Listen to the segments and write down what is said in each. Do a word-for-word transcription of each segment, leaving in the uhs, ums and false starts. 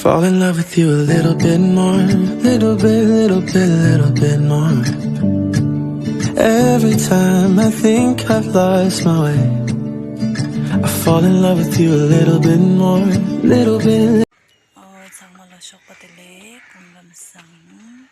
Fall in love with you a little bit more, little bit, little bit, little bit more. Every time I think I've lost my way, I fall in love with you a little bit more, little bit. ཨོ། ཚང་མ་ལ་ཞོགས་པ་བདེ་ལེགས། སྐུ་ཁམས་བཟང་།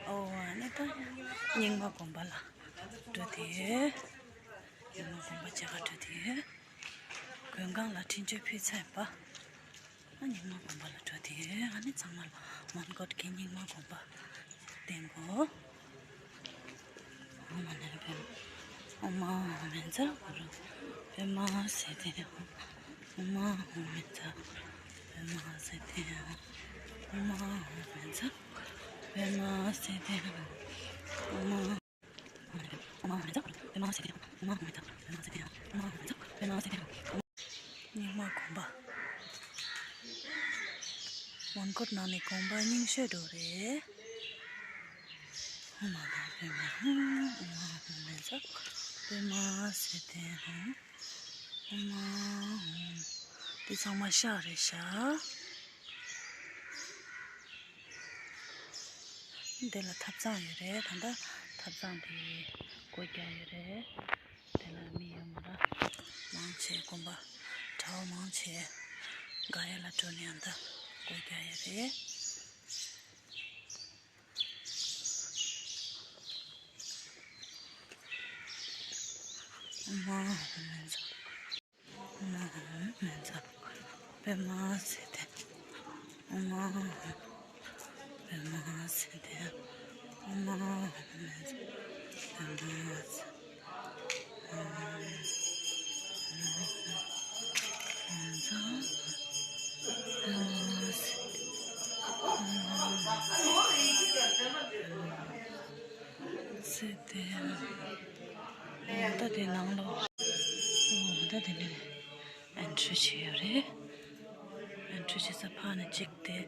ཨོ། ཨ་ནི་ད་རྙིང་མ་དགོན་པ་ལ་འགྲོ་དེ་ཡོད། རྙིང་མ་དགོན་པ་མཇལ་ཁ་འགྲོ་དེ་ཡོད། མགོན་ཁང་ལ་འཕྲིན་བཅོལ་ཕུལ་ཚར་ཡིན་པ། ཨ། རྙིང་མ་དགོན་པ་ལ་འགྲོ་དེ་ཡོད། ཨ་ནི་ཚང་མ་ལ་མོན་གྷོ་གི་རྙིང་མ་དགོན་པ་བསྟན་གོ། ཨོཾ་མ་ཎི་པདྨེ། ཨོཾ་ཨཱཿཧཱུྃ་མཉྫ་གུ་རུ་པདྨ་སིདྡྷི་ཧཱུྃ། ཨོཾ་ཨཱཿཧཱུྃ་མཉྫ་གུ་རུ་པདྨ་སིདྡྷི་ཧཱུྃ། ཨོཾ་ཨཱཿཧཱུྃ་མཉྫ་གུ་རུ་པདྨ་སིདྡྷི་ཧཱུྃ། ཨོཾ་རྙིང་མ་དགོན་པ། མོན་གྷོ་ནང་ནས་དགོན་པ་རྙིང་ཤོས་འགྲོ་རེད། ཨོཾ་མ་ཎི་པདྨེ་ཧཱུྃ། ཨོཾ་ཨཱཿཧཱུྃ་མཉྫ་གུ་རུ་པདྨ་སིདྡྷི་ཧཱུྃ། ཨོཾ་ཨཱཿཧཱུྃ། འདི་ཚང་མ་ཤག་རེད་ཤག། འདི་ལ་ཐབ་ཚང་ཡོད་རེད། ད་ལྟ་ཐབ་ཚང་འདི་སྒོ་རྒྱག་ཡོད་རེད། དེ་ལ་མི་ཡོད་མ་རེད། མང་ཆེ་དགོན་པ་གྲྭ་བ་མང་ཆེ་ག་ཡ་ལ་འགྲོ་ནས་ཡང་ད་སྒོ་རྒྱག་ཡོད་རེད། ཨོཾ་ཨཱཿཧཱུྃ་མཉྫ། ཨོཾ་ཨཱཿཧཱུྃ་མཉྫ་གུ་རུ་པདྨ་སིདྡྷི། ཨོཾ་ཨཱཿཧཱུྃ་པདྨ་སིདྡྷི། ཨོཾ་ཨཱཿཧཱུྃ་མཉྫ་གུ་རུ་པདྨ་སིདྡྷི། ཨོཾ་ཨཱཿཧཱུྃ་མཉྫ་གུ་རུ་པདྨ་སིདྡྷི། ཨོཾ་ཨཱཿཧཱུྃ་མཉྫ་གུ་རུ་པདྨ་སིདྡྷི། ད་དེ་ནང་ལོགས། ཨོ། ད་དེ་ནས་ཨེན་ཊི་རི་བྱས་ཡོད་རེད། ཨེན་ཊི་རི་བྱས་ས་ཕར་ནས་གཅིག་དེ།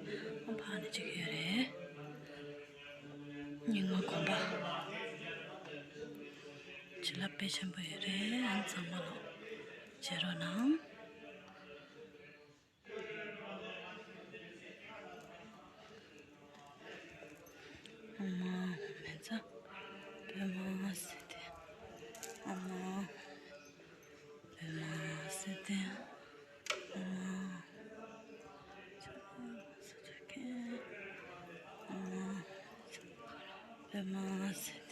ཕར་ནས་གཅིག་ཡོད་རེད། རྙིང་མ་དགོན་པ། བྱིན་རླབས་དཔེ་ཆེན་པོ་ཡོད་རེད། ཨ་ནི་ཚང་མ་ལོ་མཇལ་རོགས་གནང་། ཨོཾ་ཨཱཿཧཱུྃ་མཉྫ་གུ་རུ་པདྨ་སིདྡྷི། ཨོཾ་ཨཱཿཧཱུྃ་པདྨ་སིདྡྷི། ཨོཾ་ཨཱཿཧཱུྃ་པདྨ་སིདྡྷི། ཨོཾ་ཨཱཿཧཱུྃ་པདྨ་སིདྡྷི། ཨོཾ་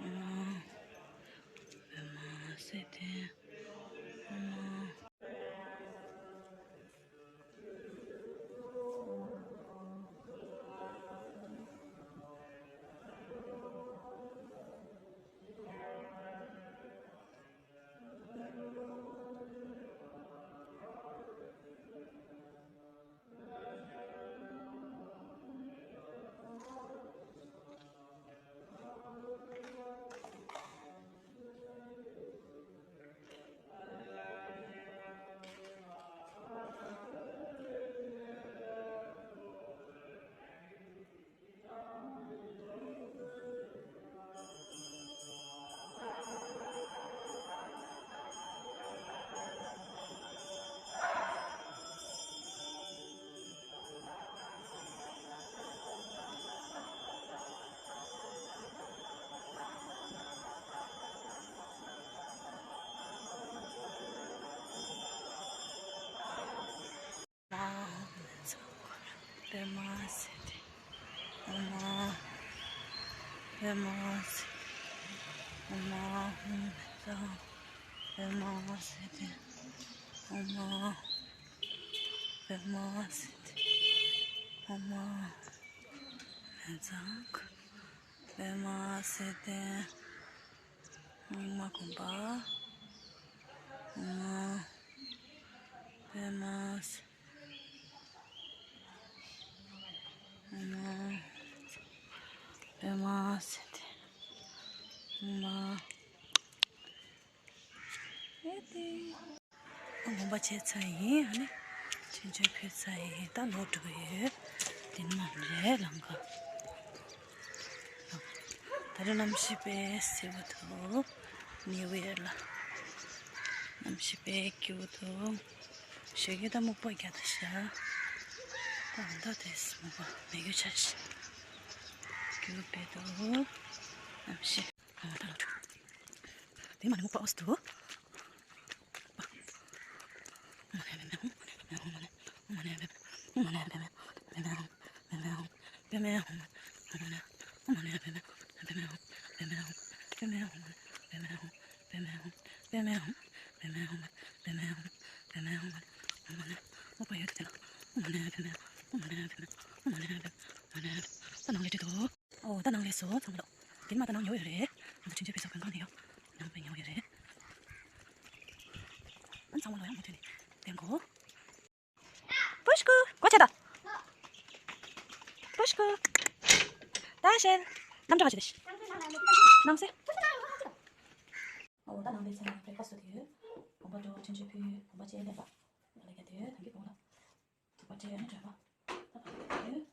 ཨཱཿཧཱུྃ་པདྨ་སིདྡྷི། ཨོཾ་ཨཱཿཧཱུྃ། པདྨ་སིདྡྷི། ཨོཾ། པདྨ་སིདྡྷི། ཨོཾ། ཧཱུྃ། པདྨ་སིདྡྷི། ཨོཾ། པདྨ་སིདྡྷི། ཨོཾ། པདྨ་སིདྡྷི། ཨོཾ། མ་བསྒོམ་པ། ཨོཾ། པདྨ་སིདྡྷི། ཨོཾ། པདྨ་སིདྡྷི། ཨོཾ། ཨེ་ཏེ། སྒོམ་པ་བྱས་ཚར་ཡིན། ཨ་ནི་ཆོས་འབྱུང་ཕུལ་ཚར་ཡིན། ད་ལོག་འགྲོ་གི་ཡོད། དེ་ནས་མར་རེད་ལམ་ཁ། ད་རེས་གནམ་གཤིས་དཔེ་བསིལ་པོ་འདུག་ནིའུ་ཡར་ལ་གནམ་གཤིས་དཔེ་སྐྱིད་པོ་འདུག་ཞོགས་ཀས་ད་སྨུག་པ་རྒྱག་ད་ཤག་ད་ད་དེ་སྨུག་པ་མེད་རྒྱུ་ཆགས་ཤག་སྐྱིད་པོ་དཔེ་འདུག་གནམ་གཤིས། ཨ། ད་ལོག་འགྲོ། དེ་མ་ནི་སྨུག་པ་ཨོ་སི་འདུག་ད་ནང་ལ་འགྲོ་དོ། ཨོ། ད་ནང་ལ་སོང་ཚང་མ་ལོ། དེ་མ་ད་ནང་ཡོད་ཡོད་རེད། ང་ཚོ་ཆུང་ཆུང་ཕེབས་ས་མཁན་ཁང་དེ་ཡོད། ནང་དཔེ་ཉོ་ཡོད་རེད། ཨ་ཚང་མ་ལོ་ཡང་མ་ཐོན་ནས་བསྟན་གོ། པུཤ་ཀུ། སྒོ་ཕྱེ་ད། པུཤ་ཀུ། ད་ཤེལ། གནམ་གྲུ་ག་ཆེ་དེ། ནང་སེ། ཨོ། ད་ནང་ལ་ཚང་མ་བྷེ་རེག་ཕ་སི་ཊི་དེ་ཡོད། གོམ་པ་འགྲོ་ཆུང་ཆུང་ཕུལ། གོམ་པ་ཆེ་ལེན་པ། ང་ལ་རྒྱ་དེ་ཡོད། ཐང་གི་བོང་ལ། ཐུག་པ་ཆེ་ཡང་ནི་བྲོས་པ། ད་བ་དེ་ཡོད།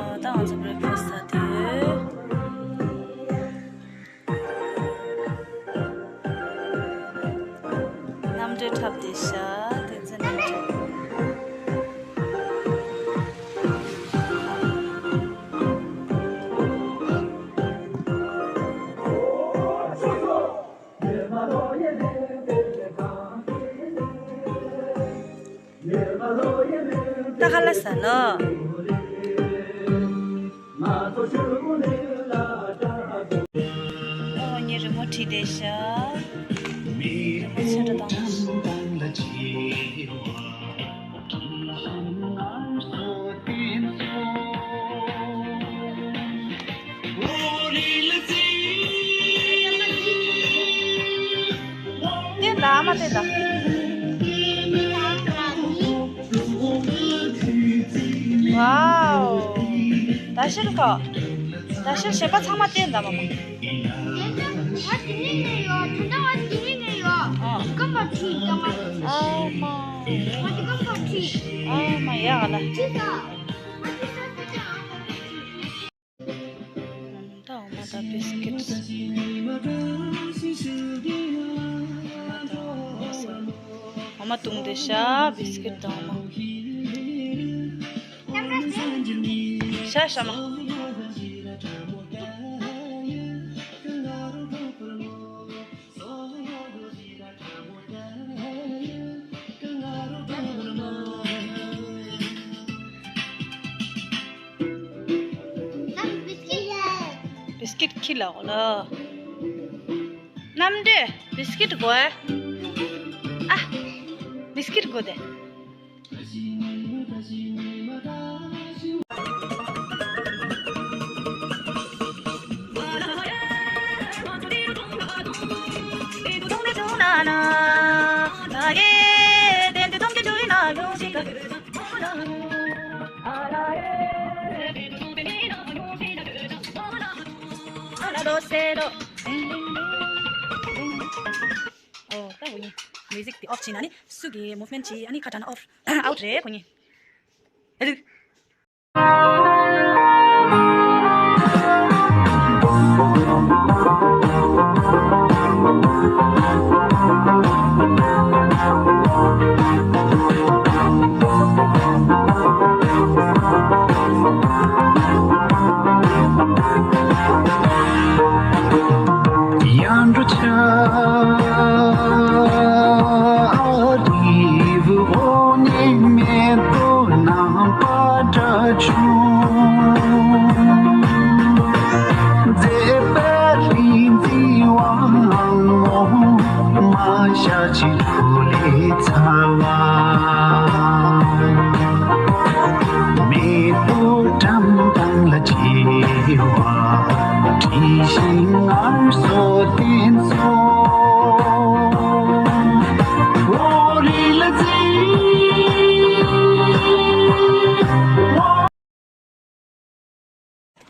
ཨ། ད་ང་ཚོ་བྷེ་རེག་ཕ་སི་ཊི་ཟ་དུས། གནམ་གྲུ་འཁྲབ་བསྡད་ཤག་བསྟན་འཛིན་གནམ་གྲུ། ད་ཁ་ལག་ཟ་ལོ། ཨོ། ངའི་རི་མོ་བྲིས་བསྡད་ཤག་རི་མོ་ཚོན་ཁྲ་བཏང་། བསྟན་ད། ཨ་མ་བསྟན་ད། ཝའོ། ད་ཤེལ་ཁོ། ད་ཤེལ་གཞན་པ་ཚང་མ་བསྟན་ད་མ་མ། ད་ང་དེ་ནས་ནས་ཡོད། ད་ལྟ་ང་དེ་ནས་ནས་ཡོད། ཨ། སྐམ་པ་བྲིས་ད་ང་། ཨ་མ། ང་དེ་སྐམ་པ་བྲིས། ཨ་མ་ཡ་ག་ལ། བྲིས་ད། ང་དེ་ས་ས་ཅང་ཨ་མ་བྲིས། ད་འོ་མ་དང་བིས་ཀིཊ། འོ་མ་བཏུང་བསྡད་ཤག་བིས་ཀིཊ་དང་འོ་མ། ཤ་ཤ་མ། བིས་ཀིཊ་ཁྱི་ལ་འོ་ལ། གནམ་འདྲེ། བིས་ཀིཊ་དགོས། ཨ། བིས་ཀིཊ་དགོས་དེ། ཨོ། ད་འོ་ཡིན། མིའུ་ཟིག་དེ་ཨོཕ་བྱས་ན་ནི་སུ་གི་མུབ་མེན་ཊི་བྱས། ཨ་ནི་ཁ་གྲགས་ན་ཨོཕ། ཨའུཊ་རེད་ཁོ་གཉིས། ཨ་ལུ། དྲིན་ཤིང་ངར་སོ་བསྟན་སོང་། ཨོ་རི་ལ་ཙི།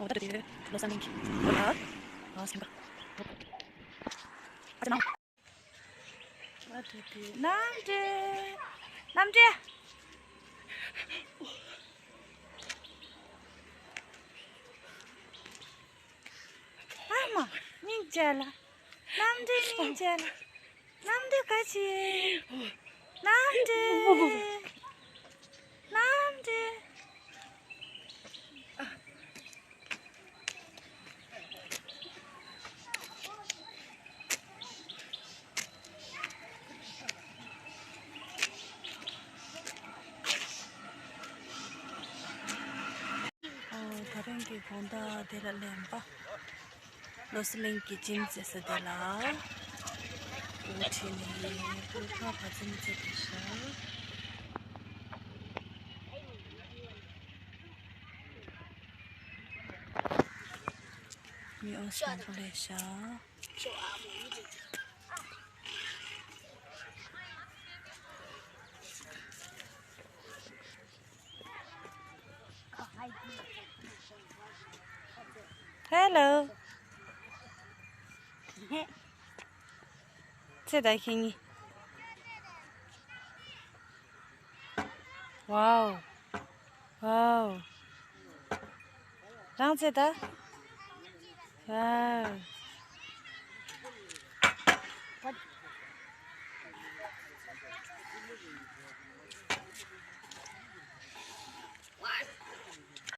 འོ་ད་དེ་ལོ་སང་ལིང་གི་འོ་ད་ཨ་སེམས་པ་ཨ་ཅེ་ནང་། ཨ་དེ་དེ་གནམ་འདྲེ། གནམ་འདྲེ། ཨ་མ། སྙིང་རྗེ་ལ། གནམ་འདྲེ་སྙིང་རྗེ་ལ། གནམ་འདྲེ་ག་ཅི། གནམ་འདྲེ། གནམ་འདྲེ། ཨོ། ད་རིང་གི་དགོང་དག་དེ་ལ་ལེན་པ། ལོ་སི་ལིང་གི་ཇིམ་ཟེར་ས་དེ་ལ། འུ་ཁྲིད་ནས་སྤོས་ཁ་བ་ཙམ་བཙལ་དེ་ཤ། མི་ཨོ་སི་མང་པོ་ལས་ཤ། Hello. ཚེ་ད་ཁྱེད་གཉིས། Wow. Wow. རང་ཚེ་ད། Wow.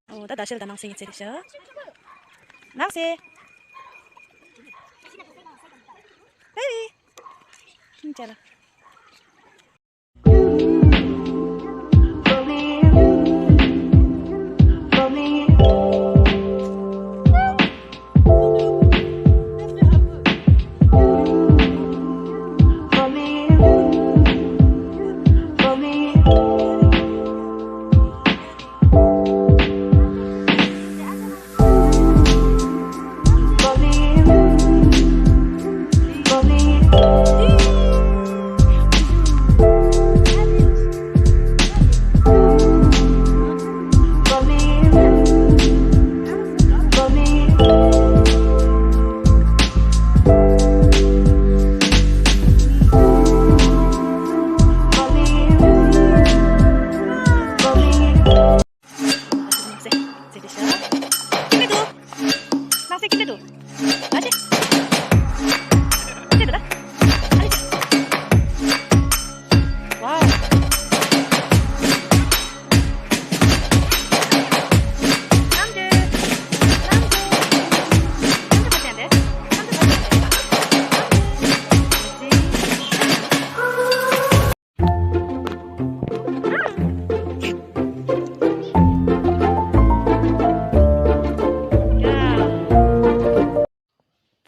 ཨོ་ད་ད་ཤེལ་ད་ནང་སེ་ཡིན་ཚེ་རེ་ཤ། ནང་སེ། Baby. ཁྱིམ་ཅ་ལ།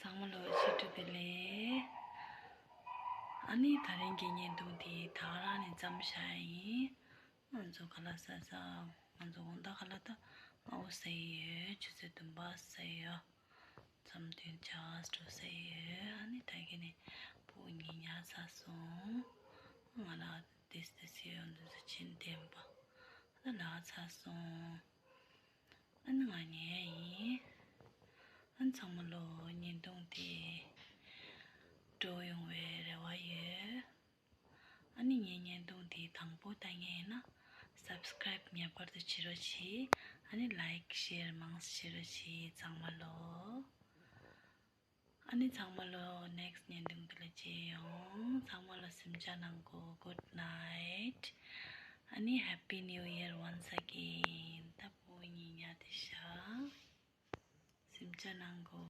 ཚང་མ་ལོ་ཤི་ཏུ་བེ་ལེ། ཨ་ནི་ད་རིང་གི་བརྙན་ཐུང་དེ་ད་རང་ནས་བརྩམས་བཞག་ཡིན། ང་ཚོ་ཁ་ལག་ཟ་ས། ང་ཚོ་དགོང་དག་ཁ་ལག་ད་སྔ་པོ་ཟ་ཡི་ཡོད། ཆུ་ཚོད་བདུན་པ་ཟ་ཡི་ཡོད། མཚམས་སྟོན་ཇ་སྒྲོ་ཟ་ཡི་ཡོད། ཨ་ནི་ད་གིན་ནས་ཕྲུ་གུ་གཉིས་ཉལ་ཚར་སོང་། ང་ལ་ཏིས་ཏིས་ཡོང་དུས་སུ་ཕྱིན་བསྟན་པ་ད་ལ་ཚར་སོང་། ཨ་ནི་ང་ཉལ་ཡིན། ཨ་ནི་ཚང་མ་ལོ་བརྙན་ཐུང་དེ་སྤྲོ་ཡོང་བའི་རེ་བ་ཡོད། ཨ་ནི་ངའི་བརྙན་ཐུང་དེ་དང་པོ་ལྟ་མཁན་ཡིན་ན་སབ་སི་ཀ་རའིབ་ངེས་པར་དུ་བྱེད་རོགས་གྱིས། ཨ་ནི་ལའིཀ་ཤེར་མང་ཙམ་བྱེད་རོགས་གྱིས་ཚང་མ་ལོ། ཨ་ནི་ཚང་མ་ལོ་ནེག་སི་ཊི་བརྙན་ཐུང་དེ་ལ་མཇལ་ཡོང་། ཚང་མ་ལོ་གཟིམ་འཇག་གནང་གོ། Good night. ཨ་ནི་Happy New Year once again. ད་ཕྲུ་གུ་གཉིས་ཉལ་བསྡད་ཤག་གཟིམ་འཇག་གནང་གོ།